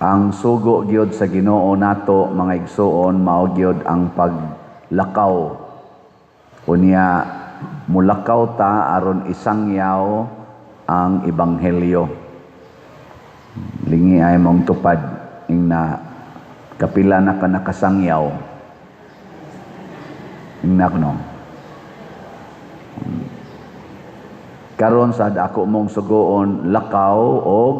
Ang sugo gyud sa Ginoo nato, mga igsuon, mao gyud ang paglakaw. Unya mulakaw ta aron isangyaw ang ebanghelyo. Lingi ay mong tupad ing na kapila na ka nakasangyaw. Ing na kuno. Karon sad ako mong sugoon, lakaw og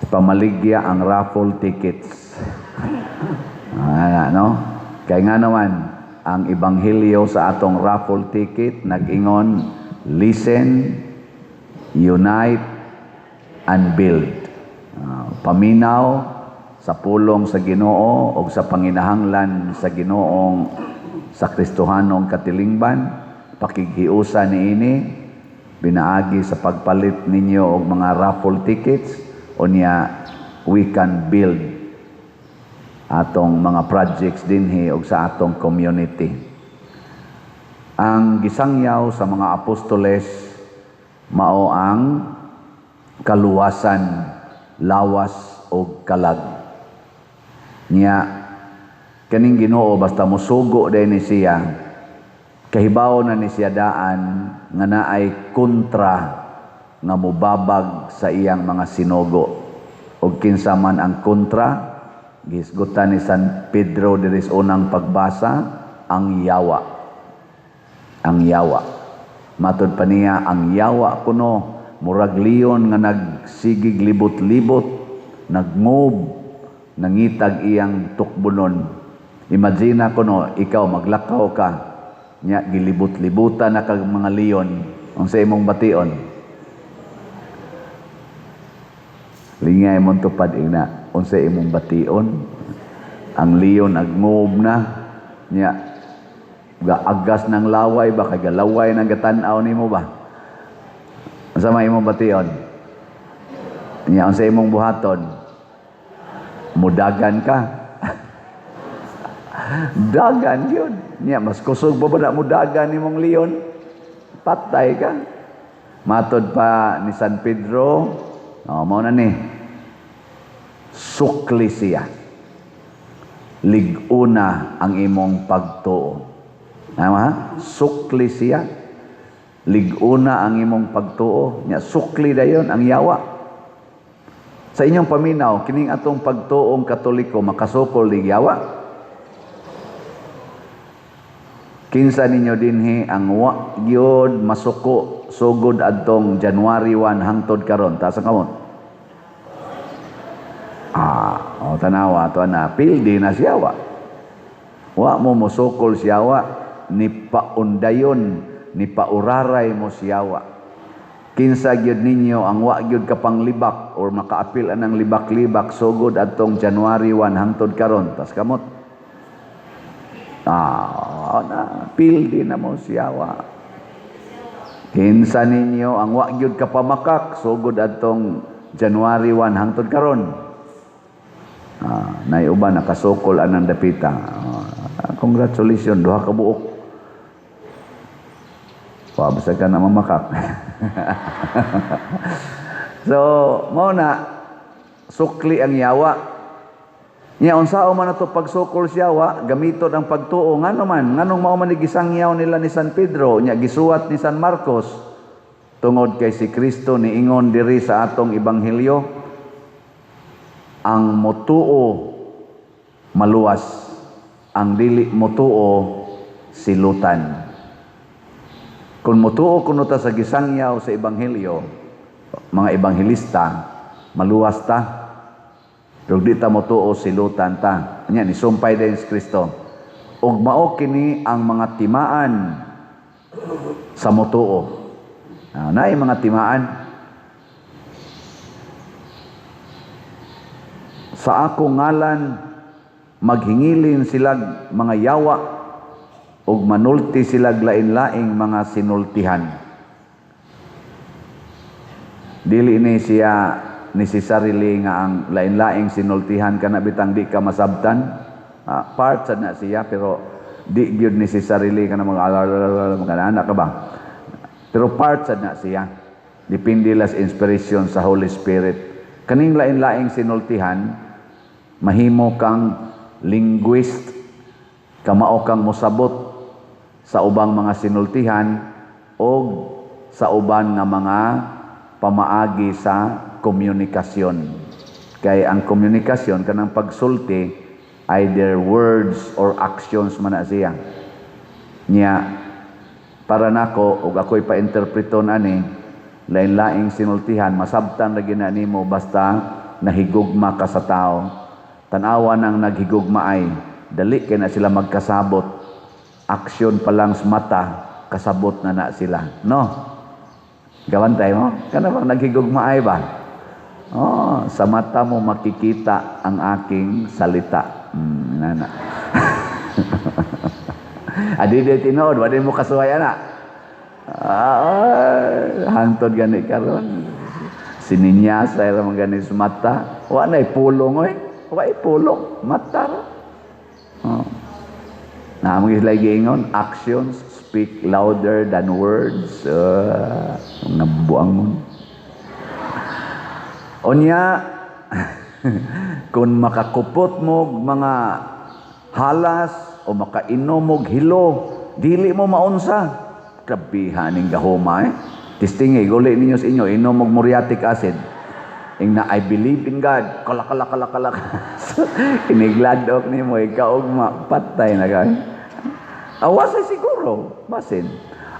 pamaligya ang raffle tickets. Ah, no? Kay nga naman, ang ebanghelyo sa atong raffle ticket nag-ingon, "Listen, unite, and build." Paminaw sa pulong sa Ginoo o sa panginahanglan sa Ginoong sa Kristohanong katilingban, pakighiusa niini pinaagi sa pagpalit ninyo og mga raffle tickets. Unya we can build atong mga projects dinhi og sa atong community. Ang gisangyaw sa mga apostoles mao ang kaluwasan lawas og kalag. Nya kaning Ginoo, basta mosugo din ni siya, kahibaw na ni siya daan nga naay kontra nga mubabag sa iyang mga sinugo. Og kinsa man ang kontra? Gihisgutan ni San Pedro diri sa unang pagbasa, ang yawa. Ang yawa. Matod pa niya, ang yawa kuno murag leon nga nagsigig libot-libot, nagmove, nangitag iyang tukbonon. Imagine kuno ikaw maglakaw ka, nya gilibot-libutan na kag mga leon, unsa imong bation? Lingay mong tupad ina, unsa imong bation? Ang leon agngub na, nya gaagas ng laway ba, kay galaway nang gatan-aw nimo ba? Unsa may imong bation? Nya unsa imong buhaton? Mudagan ka. Dagan yun. Nya mas kusog pa ba na mudagan nimong leon? Patay ka. Matod pa ni San Pedro, oh, mao na ni sukli siya. Lig-una ang imong pagtuo. Tama ha? Sukli siya. Lig-una ang imong pagtuo. Nya sukli dayon ang yawa. Sa inyong paminaw, kining atong pagtuong Katoliko makasukol lig yawa? Kinsa ninyo dinhi ang wa gyud masuko sugod adtong January 1 hangtod karon? Taas ang kamot. Ah, o tanawa to na pildi na siya wa. Wa mo mosukol siya wa, ni paundayon, ni pauraray mo siya wa. Kinsa gyud ninyo ang wa gyud kapanglibak or makaapil anang libak-libak sugod adtong January 1 hangtod karon? Tas kamot. Ah, na pildi na mo siya wa. Kinsa ninyo ang wa gyud kapamakak sugod adtong January 1 hangtod karon? Ah, nay uban nakasukol anang dapita. Ah, congratulations, duha ka buok. Wa basta ka na mamakak. So, mao na sukli ang yawa. Nya unsao man ato pagsukol siya wa, gamiton ang pagtuo. Ngano man, nganong mao man ni gisangyaw nila ni San Pedro, nya gisuwat ni San Marcos? Tungod kay si Kristo niingon diri sa atong ebanghelyo, ang motuo maluwas, ang dili motuo silutan. Kung motuo kuno ta sa gisangyaw sa ebanghelyo, mga ebanghelista, maluwas ta. Pero di ta motuo, silutan ta. Nya ni sumpay din si Kristo. Ug mao kini ang mga timaan sa motuo. Ah, naay mga timaan. Sa akong ngalan maghingilin silag mga yawa ug manulti silag lain-laing mga sinultihan. Dili ni siya necessarily nga ang lain-laing sinultihan kana bitang di ka masabtan. Part sad na siya, pero di gyud necessarily kana mga anak ka ba. Pero part sad na siya. Depende las inspiration sa Holy Spirit. Kaning lain-laing sinultihan, mahimo kang linguist, kamao kang mosabot sa ubang mga sinultihan o sa uban nga mga pamaagi sa komunikasyon. Kay ang komunikasyon, kanang pagsulti, either words or actions man na siya. Nya para nako, ug ako'y pa-interpreton ani lain-laing sinultihan, masabtan ra gyud na nimo basta nahigugma ka sa tao. Tan-awa nang naghigugma ay dali kay na sila magkasabot. Aksyon pa lang sa mata, kasabot na na sila, no? Gawantay mo kana bang naghigugma ay ba? Oh, sa mata mo makikita ang aking salita. Nana. Adi di tinuod, wala mo kasuhay ana. Ah, hangtod gani karon. Sininyasa ra man gani sa mata. Wa na pulong oy. Wa pulong, mata ra. Oh. Na mo sila giingon, "Actions speak louder than words." Nabuangon. Unya, kung makakupot mo mga halas o makainom og hilo, dili mo maunsa. Grabihan ning gahoma eh. Testing eh, guli ninyo sa inyo, inom og muriatic acid. Ing na, "I believe in God." Kala, kala, kala, kala. Inigladok nimo, ikaw patay na kay. Awasay siguro, basin.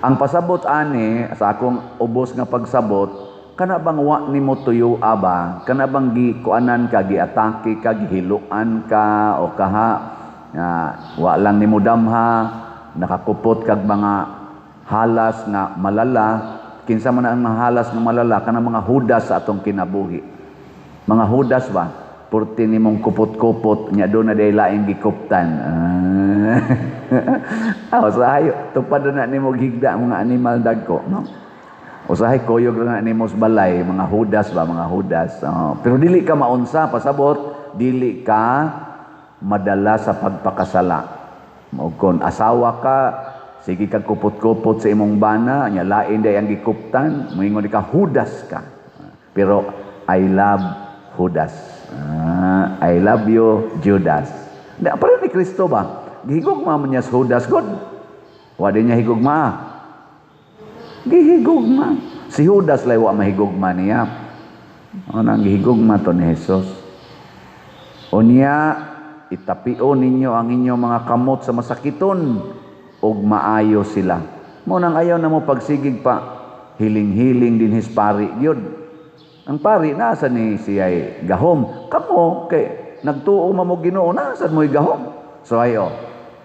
Ang pasabot ani sa akong ubos nga pagsabot, kana bang wa nimo tuyo aba, kana bang gikuanan ka, giatake ka, gihiluan ka o kaha nga wa lang nimo damha, nakakupot kag mga halas nga malala. Kinsa man ang mga halas nga malala? Kana mga hudas sa atong kinabuhi. Mga hudas ba? Purti nimong kupot-kupot nya do na day laing gikuptan. Ah, usahay tupad na nimo higda mga animal dagko, no? Usahay kuyog na nimo sa balay, mga hudas ba, mga hudas. Oh. Pero dili ka maunsa, pasabot, dili ka madala sa pagpakasala. O kung asawa ka, sige ka kupot-kupot sa imong bana, nya lain day ang gikuptan, moingon ka, hudas ka. Pero I love Judas. Ah, I love you, Judas. Di, pareho ni Kristo ba? Gihigugma man niya sa Judas, God. Wa di niya higugma. Gihigugma. Si Judas lay wa mahigugma niya. Ano ang gihigugma to ni Jesus? Unya, itapio ninyo ang inyong mga kamot sa masakiton ug maayo sila. Mo nang ayaw na mo pagsigig pa hiling-hiling din his pari gyud. Ang pari nasa ni siya gahom. Kamo kay nagtuo man mo Ginoo, nasa mo'y gahom. So ayo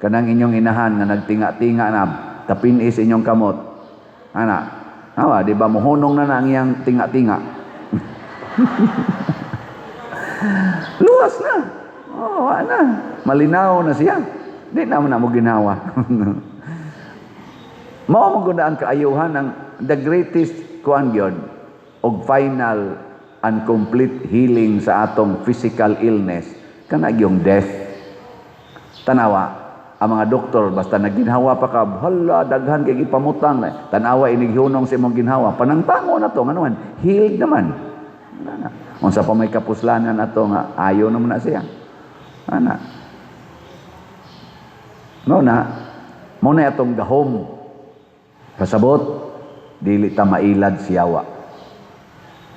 kanang inyong inahan nga nagtinga-tinga na tapin is inyong kamot. Ana, awa, di ba mohunong na na ang iyang tinga-tinga? Luwas na. Oh, wa na. Malinaw na siya. Di naman na mo ginawa. Mao mo gud ang kaayuhan, ang the greatest kuan gyud og final and complete healing sa atong physical illness kana gyung death. Tanawa ang mga doktor, basta nagginhawa pa ka, hala, daghan kay gipamutang. Tanawa inighunong sa imong ginhawa, panangtango na to, nganuman healed naman. Wala na. Unsa pa may kapuslanan ato nga ayo naman na siya ana? No na mo na atong gahom, pasabot dili ta mailad siyawa.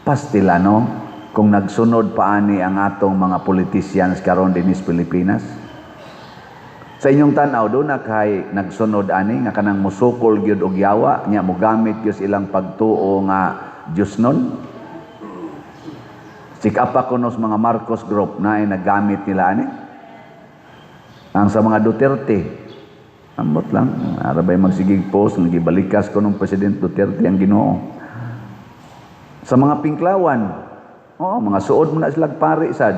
Pastila, no, kung nagsunod pa ani ang atong mga politicians karon dinis Pilipinas. Sa inyong tan-aw, do na kay nagsunod ani nga kanang musukol gyud og yawa nya mogamit gyud ilang pagtuo nga Dios nun? Sikapa kuno sa mga Marcos Group na ay naggamit nila ani. Ang sa mga Duterte, ambot lang, arabay magsigig post, nagibalikas ko ng President Duterte ang Ginoo. Sa mga Pinklawan, oh, mga suod mo na sila pari sad.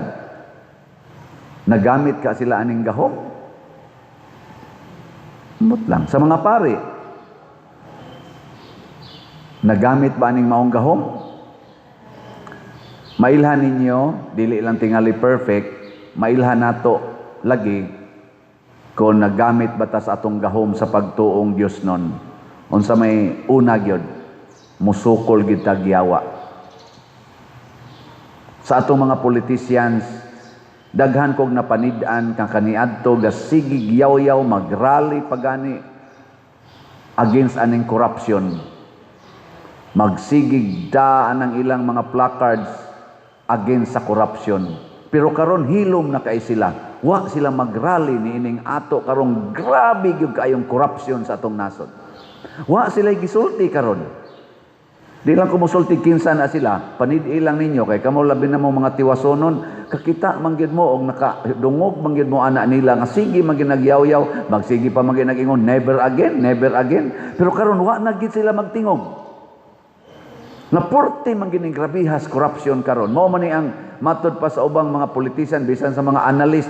Nagamit ka sila aning gahom. Ambot lang. Sa mga pari, nagamit ba aning maong gahom? Mailhan ninyo, dili lang tingali perfect, mailhan nato lagi kung nagamit ba ta sa atong gahom sa pagtuong Dios nun. Unsa may una gyud, musukol gyud tag yawa. Sa atong mga politicians, daghan kog napanid-an kang kaniadto gasigig yaw-yaw, magrally pagani against aning corruption. Magsigig daan ang ilang mga placards against sa corruption. Pero karon hilom na kay sila. Wa sila magrally ni ining ato karong grabe gyud kaayong corruption sa atong nasod. Wa sila gisulti karon. Di lang ko musulti kinsa na sila, panid-i lang ninyo kay kamo labi na mo mga tiwasonon, kakita man gyud mo og nakadungog man gyud mo ana nila nga sige man gyud nagyaw-yaw, magsige pa man gyud nag-ingon, "Never again, never again." Pero karon wa na gyud sila magtingog. Nga purte man gyud ning grabihas corruption karon. Mao man ni ang matod pa sa ubang mga politician, bisan sa mga analyst,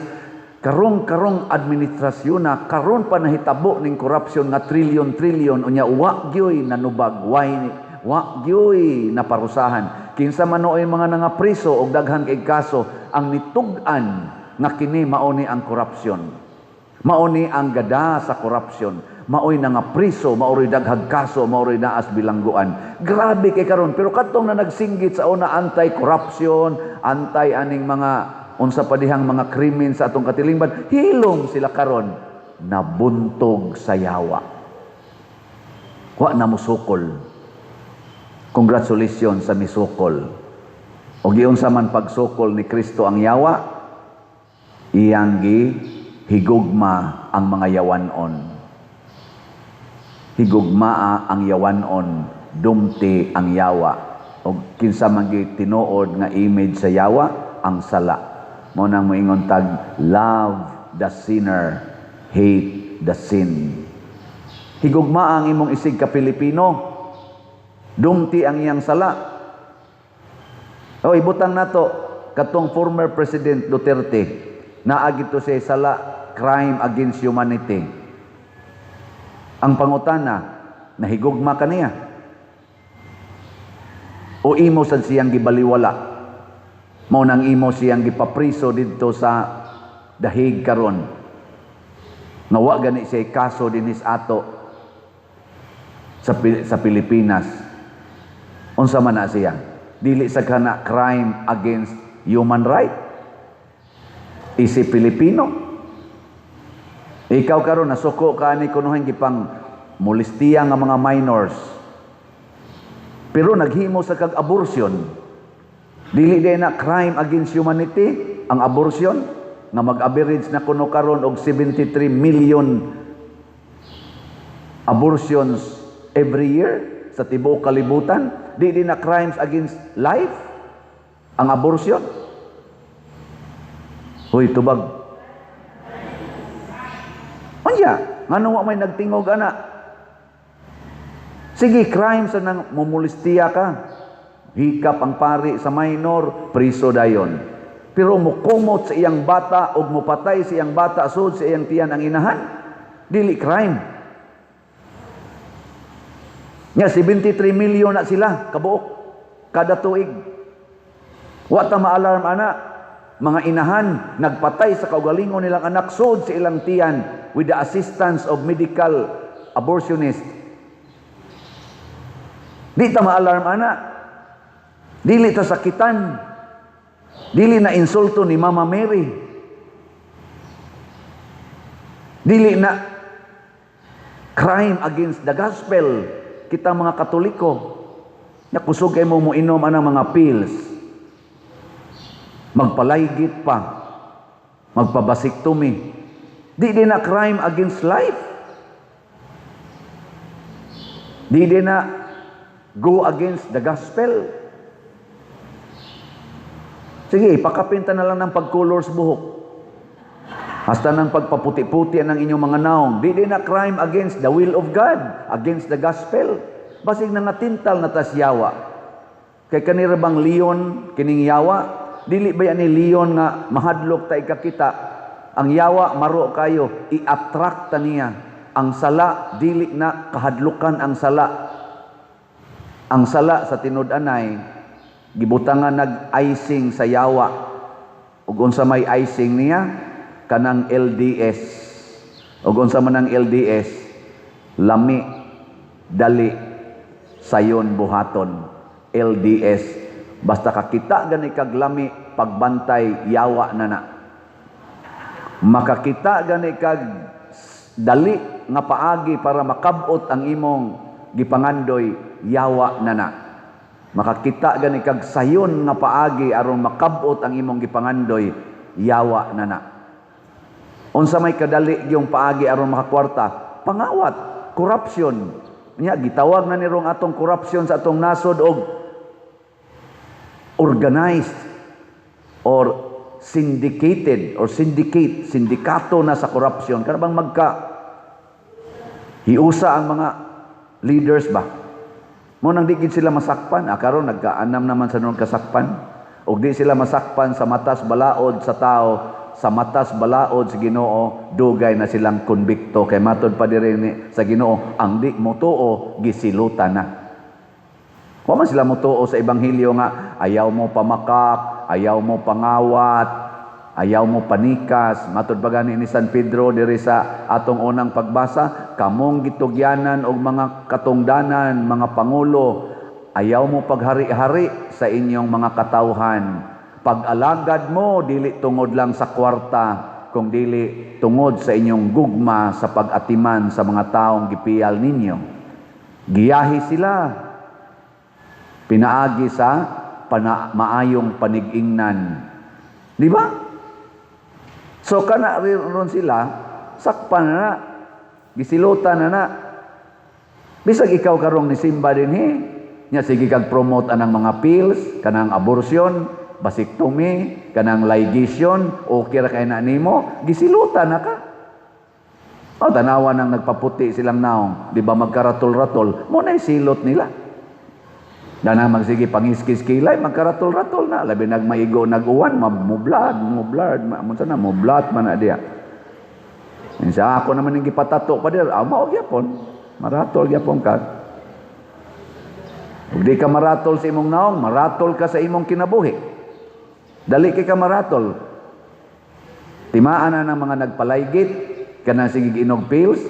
karong karong administrasyon na karon pa nahitabo ning corruption nga trilyon-trilyon, unya wa gyoy nanubag, why wa gyoy naparusahan. Kinsa man nooy mga nangapriso og daghan kay kaso, ang nitug-an nga kini mao ni ang corruption. Mao ni ang gada sa corruption. Maoy nangapriso, maoy daghag kaso, maoy naas bilangguan. Grabe kay karon, pero kadtong na nagsinggit sa una anti-corruption, anti aning mga unsa pa dihang mga krimen sa atong katilingban, hilom sila karon, nabuntog sa yawa. Wa na musukol. Congratulations sa misukol. O giunsa man pagsukol ni Kristo ang yawa? Iyang gi higugma ang mga yawanon. Higugmaa ang yawanon, dumti ang yawa. O kinsa man gi tinuod nga image sa yawa? Ang sala. Mao nang moingon tag, "Love the sinner, hate the sin." Higugma ang imong isig ka Pilipino, dumti ang iyang sala. O ibutang nato katong former President Duterte, naa gito siya sala, crime against humanity. Ang pangutana, nahigugma ka niya? O imo sad siyang gibaliwala? Mao nang imo siyang gipapriso didto sa dahig karon. Nga wa gani siya kaso dinis ato sa Pilipinas. Unsa man na siya? Dili sa kana crime against human right? Isip Pilipino. Ikaw karon nasuko ka ni kunuhin gipang molestiya nga mga minors. Pero naghimo sa kag abortion. Dili day na crime against humanity ang abortion nga mag-average na kuno karon og 73 million abortions every year sa tibuok kalibutan? Di na crimes against life ang abortion? Hoy, tubag. Unya, ngano wa may nagtingog ana? Sige, crime sa nang mumulistiya ka. Hikap ang pari sa minor, priso dayon. Pero mukumot sa iyang bata o mupatay sa iyang bata sud sa iyang tiyan ang inahan, dili crime? Nya 73 million na sila kabuok kada tuig. Wa ta ma-alarm ana? Mga inahan nagpatay sa kaugalingon nilang anak sud sa ilang tiyan with the assistance of medical abortionist. Di ta ma-alarm ana? Dili ta sakitan? Dili na insulto ni Mama Mary? Dili na crime against the gospel kita mga Katoliko? Nakusog kay mo moinom anang mga pills. Magpalaygit pa. Magpa-vasectomy. Di din na crime against life? Di din na go against the gospel? Sige, pakapinta na lang ng pag-color sa buhok. Hasta ng pagpaputi-puti ng inyong mga naong. Di din na crime against the will of God, against the gospel? Basig na nga tintal na tas yawa. Kay kanira bang leon kining yawa? Dili ba yan ni leon nga mahadlok ta ikakita? Ang yawa maro kayo, i-attract ta niya. Ang sala, dili na kahadlukan ang sala. Ang sala sa tinud-anay, gibutangan nag-icing sa yawa. Ug unsa may icing niya? Kanang LDS. Ug unsa man ang LDS? Lami, dali, sayon buhaton. LDS. Basta kakita gani kag lami pagbantay, yawa na na. Makakita gani kag dali nga paagi para makabot ang imong gipangandoy, yawa na na. Makakita gani kag sayon nga paagi aron makabot ang imong gipangandoy, yawa na na. Unsa may kadali yung paagi aron makakwarta? Pangawat, corruption. Nya gitawag na nirong atong corruption sa atong nasod og organized or syndicated or syndicate, sindikato na sa corruption. Kana bang magka hiusa ang mga leaders ba? Mo nang di gid sila masakpan. Ah, karon nagkaanam naman sa nung kasakpan. Og di sila masakpan sa matas balaod sa tao, sa matas balaod sa Ginoo, dugay na silang konbikto kay matod pa diri ni sa Ginoo, ang di motuo gisilutan na. Wa man sila motuo sa ebanghelyo nga ayaw mo pamakak, ayaw mo pangawat, ayaw mo panikas. Matod pa gani ni San Pedro diri sa atong unang pagbasa, kamong gitugyanan og mga katungdanan, mga pangulo, ayaw mo paghari-hari sa inyong mga katawhan. Pag-alagad mo dili tungod lang sa kwarta, kung dili tungod sa inyong gugma sa pag-atiman sa mga taong gipiyal ninyo. Giyahi sila pinaagi sa maayong panigingnan. Di ba? So kana ron sila, sakpan na na, gisilutan na na. Bisag ikaw karong ni simba dinhi, nya sige kag promote anang mga pills, kanang abortion, vasectomy, kanang ligation, okay ra kay na nimo, gisilutan na ka. O tanawa nang nagpaputi silang naong, di ba magkaratol-ratol, mo na silot nila. Dana magsige pangiskis kilay, magkaratol-ratol na. Labi nagmaigo nag-uwan, mublad, mublad, mo na, mublat man na diya. Sa ako naman yung gipatato pa dir, ah, mao gyapon. Maratol gyapon ka. Ug di ka maratol sa imong naong, maratol ka sa imong kinabuhi. Dali kay ka maratol. Timaan na ng mga nagpalaygit, kanang sige inog pills,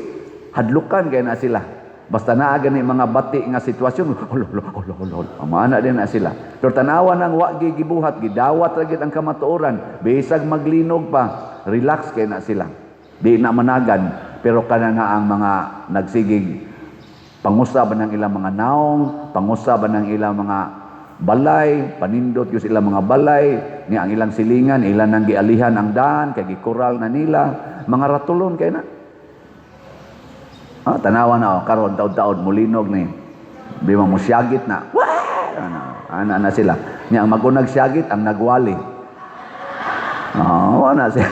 hadlukan kay na sila. Basta naa gani mga bati nga sitwasyon, hulo, hulo, hulo, hulo, hulo. Ang din na sila. Pero tanawa nang wa gibuhat, gidawat ra gid ang kamatuoran, bisag maglinog pa, relax kay na sila. Di na managan, pero kana na ang mga nagsigig pangusab ng ilang mga naong, pangusab ng ilang mga balay, panindot yung ilang mga balay, ni ang ilang silingan, ilan nang gialihan ang daan, kay gikural na nila, mga ratulon kay na. Ah, tanawa na oh, karon taod-taod mulinog ni. Di mo musyagit na. Wah! Ano, ana na sila. Nya ang magunag syagit ang nagwali. Oh, wala siya.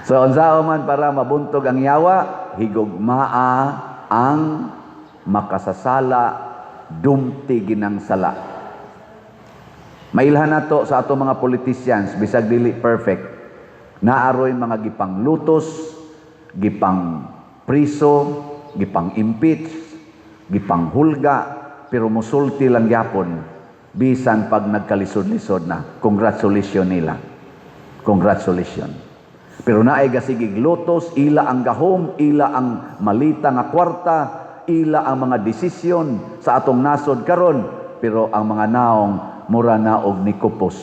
So unsa man para mabuntog ang yawa, higugmaa ang makasasala, dumti ginang sala. Mailhan nato sa ato mga politicians, bisag dili perfect, naaroy mga gipanglutos, gipang priso, gipang impeach, gipang hulga, pero musulti lang gyapon bisan pag nagkalisod-lisod na. Congratulations nila. Congratulations. Pero naay gasigig lutos, ila ang gahom, ila ang malita nga kwarta, ila ang mga desisyon sa atong nasod karon, pero ang mga naong mura na og nikupos.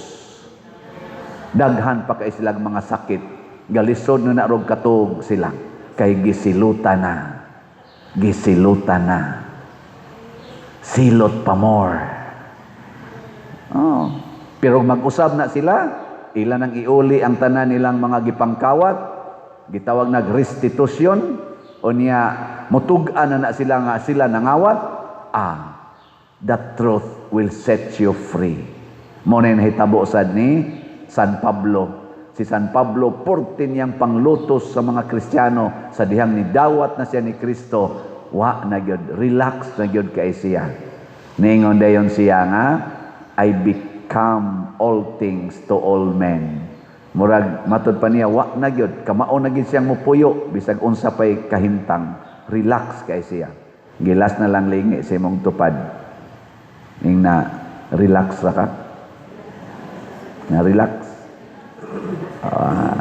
Daghan pa kay silang mga sakit. Galisod na narog katog sila kay gisilutan na. Gisilutan na. Silot pa more. Oh. Pero mag-usab na sila, ila nang iuli ang tanan nilang mga gipangkawat, gitawag nag restitution, o niya mutug-an na na sila nga sila nangawat, ah, the truth will set you free. Mo na nahitabo sad ni San Pablo. Si San Pablo, porte niyang panglutos sa mga Kristiyano sa dihang nidawat na siya ni Kristo, wa na gyud, relax na gyud kay siya. Ningon dayon siya nga, "I become all things to all men." Murag matod pa niya, wa na gyud, kamao na gyud siyang mupuyo bisag unsa pay kahimtang. Relax kay siya. Gilas na lang lingi sa imong tupad. Ning na relax ra ka. Na relax. Ah.